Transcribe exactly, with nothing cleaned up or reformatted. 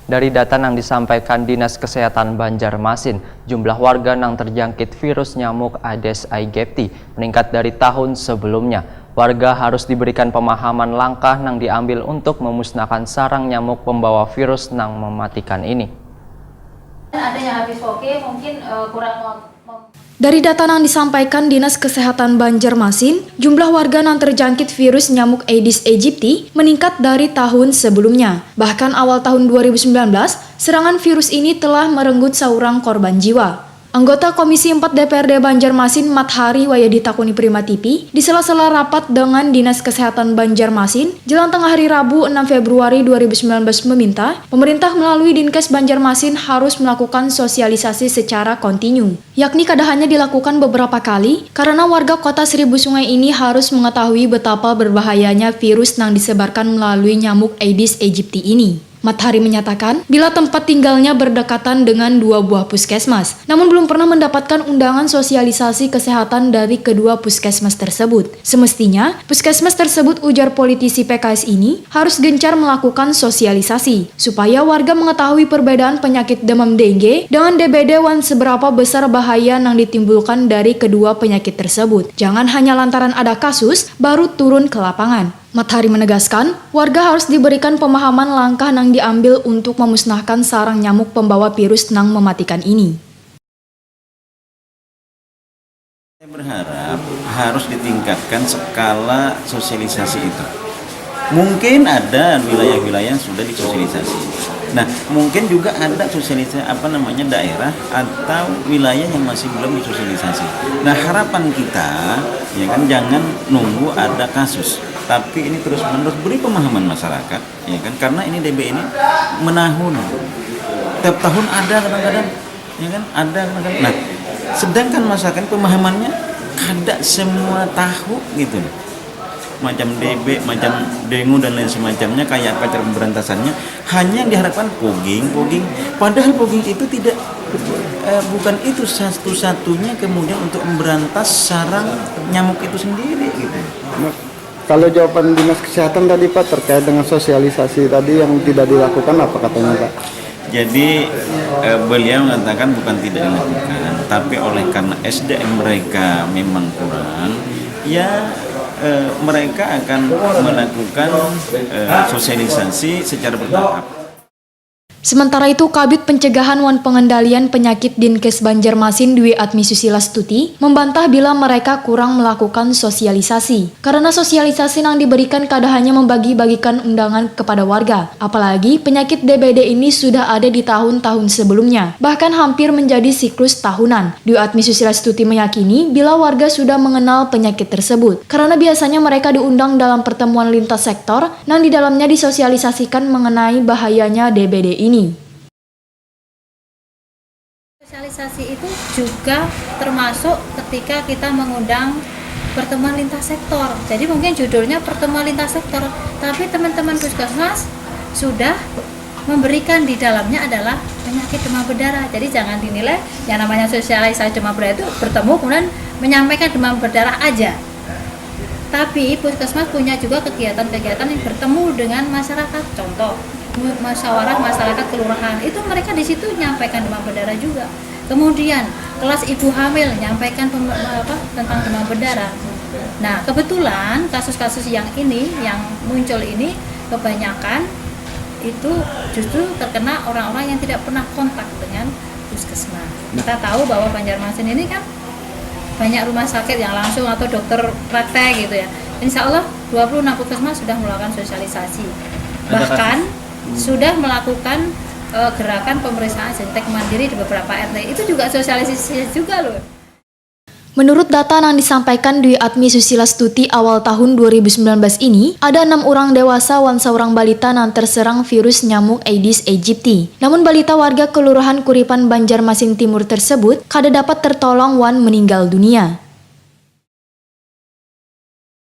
Dari data nang disampaikan Dinas Kesehatan Banjarmasin, jumlah warga nang terjangkit virus nyamuk Aedes aegypti meningkat dari tahun sebelumnya. Warga harus diberikan pemahaman langkah nang diambil untuk memusnahkan sarang nyamuk pembawa virus nang mematikan ini. Ada yang habis oke, mungkin eh, kurang mem- mem- Dari data nang disampaikan Dinas Kesehatan Banjarmasin, jumlah warga nang terjangkit virus nyamuk Aedes aegypti meningkat dari tahun sebelumnya. Bahkan awal tahun dua ribu sembilan belas, serangan virus ini telah merenggut saurang korban jiwa. Anggota Komisi empat D P R D Banjarmasin Mathari wayah ditakuni Prima T V di sela-sela rapat dengan Dinas Kesehatan Banjarmasin jelang tengah hari Rabu enam Februari dua ribu sembilan belas meminta pemerintah melalui Dinkes Banjarmasin harus melakukan sosialisasi secara kontinu, yakni kada hanya dilakukan beberapa kali karena warga kota Seribu Sungai ini harus mengetahui betapa berbahayanya virus nang disebarkan melalui nyamuk Aedes aegypti ini. Mathari menyatakan, bila tempat tinggalnya berdekatan dengan dua buah puskesmas, namun belum pernah mendapatkan undangan sosialisasi kesehatan dari kedua puskesmas tersebut. Semestinya, puskesmas tersebut, ujar politisi P K S ini, harus gencar melakukan sosialisasi supaya warga mengetahui perbedaan penyakit demam dengue dengan D B D wan seberapa besar bahaya yang ditimbulkan dari kedua penyakit tersebut. Jangan hanya lantaran ada kasus baru turun ke lapangan. Mathari menegaskan, warga harus diberikan pemahaman langkah nang diambil untuk memusnahkan sarang nyamuk pembawa virus nang mematikan ini. Saya berharap harus ditingkatkan skala sosialisasi itu. Mungkin ada wilayah-wilayah yang sudah disosialisasi. Nah, mungkin juga ada sosialisasi apa namanya daerah atau wilayah yang masih belum disosialisasi. Nah, harapan kita ya kan jangan nunggu ada kasus, tapi ini terus-menerus beri pemahaman masyarakat ya kan karena ini D B ini menahun. Tiap tahun ada kadang-kadang ya kan ada kadang-kadang. Nah, sedangkan masyarakat pemahamannya kada semua tahu gitu loh. Macam D B, macam dengue dan lain semacamnya kayak apa cara pemberantasannya. Hanya yang diharapkan fogging, fogging. Padahal fogging itu tidak eh, bukan itu satu-satunya kemudian untuk memberantas sarang nyamuk itu sendiri gitu. Kalau jawaban Dinas Kesehatan tadi Pak terkait dengan sosialisasi tadi yang tidak dilakukan apa katanya Pak? Jadi eh, beliau mengatakan bukan tidak dilakukan, tapi oleh karena S D M mereka memang kurang, ya eh, mereka akan melakukan eh, sosialisasi secara bertahap. Sementara itu, Kabid Pencegahan wan Pengendalian Penyakit Dinkes Banjarmasin Dwi Atmi Susila Stuti membantah bila mereka kurang melakukan sosialisasi. Karena sosialisasi nang diberikan kada hanya membagi-bagikan undangan kepada warga, apalagi penyakit D B D ini sudah ada di tahun-tahun sebelumnya, bahkan hampir menjadi siklus tahunan. Dwi Atmi Susila Stuti meyakini bila warga sudah mengenal penyakit tersebut, karena biasanya mereka diundang dalam pertemuan lintas sektor nang di dalamnya disosialisasikan mengenai bahayanya D B D ini. Sosialisasi itu juga termasuk ketika kita mengundang pertemuan lintas sektor. Jadi mungkin judulnya pertemuan lintas sektor, tapi teman-teman puskesmas sudah memberikan di dalamnya adalah penyakit demam berdarah. Jadi jangan dinilai yang namanya sosialisasi demam berdarah itu bertemu kemudian menyampaikan demam berdarah aja. Tapi puskesmas punya juga kegiatan-kegiatan yang bertemu dengan masyarakat. Contoh, musyawarah masyarakat kelurahan. Itu mereka di situ menyampaikan demam berdarah juga. Kemudian kelas ibu hamil menyampaikan apa, tentang demam berdarah. Nah, kebetulan kasus-kasus yang ini yang muncul ini kebanyakan itu justru terkena orang-orang yang tidak pernah kontak dengan puskesmas. Kita tahu bahwa Banjarmasin ini kan banyak rumah sakit yang langsung atau dokter praktek gitu ya. Insya Allah dua puluh enam puskesmas sudah melakukan sosialisasi. Bahkan sudah melakukan uh, gerakan pemeriksaan sintek mandiri di beberapa R T. Itu juga sosialisasi juga loh. Menurut data nang disampaikan Dwi Atmi Susila Stuti awal tahun dua ribu sembilan belas ini, ada enam orang dewasa wan seorang balita nang terserang virus nyamuk Aedes aegypti. Namun balita warga Kelurahan Kuripan Banjarmasin Timur tersebut kada dapat tertolong wan meninggal dunia.